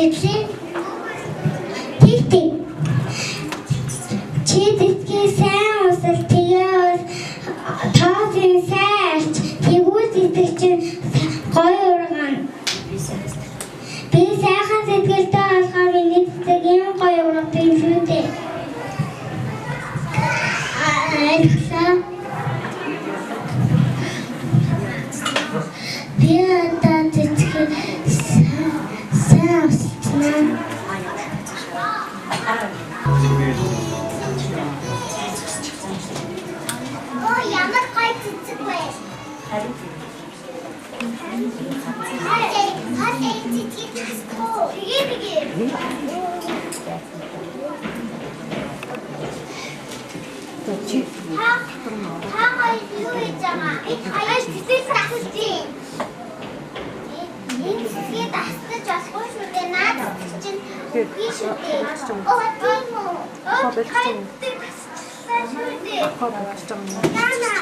Тэглээ. Тэг. Чи цэцгээ сайн усал тэгээ бас тоосын сайн арч тэгвэл цэцэг чинь гоё ургана. Би сайхан сэтгэлтэй болохоор миний цэцэг ийм гоё ургадаг юм шүү дээ. Ойлголоо. Би одоо цэцгээ сайн усалчна. Оо, ямар гоё цэцэг вэ? Хай, цэцгийг тасахгүй. Тэгээ. Та хоёр юу хийж байгаа? Би хоёр цэцэг тасалж байна. Энэ цэцгийг тасдаж болохгүй шүү дээ. Наад цэцэг чинь үгүй шүү дээ. Оо, тийм үү? Оо, хоёр цэцэг тасчихлаа шүү дээ. Нана.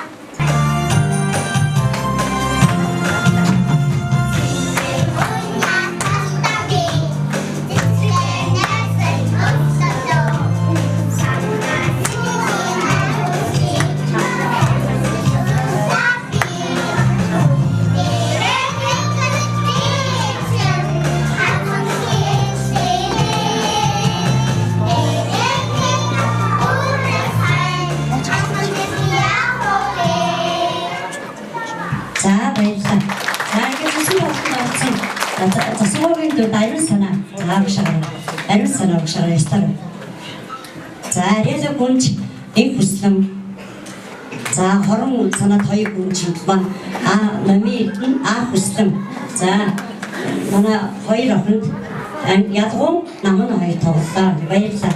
За, баярлалаа. За, ингээд зүсэн болгон орсон. Засваргийн дүр ариун санаа. За, багшаа. Ариун санаа багшаа ястаар. За, Ариала гүнж нэг хүслэн. За, хорон санаад хоёр гүнж маань А номын эрдэнэ А хүслэн. За, манай хоёр охинд ялгуун нам нь хоёр тоглолоо. Баярлалаа.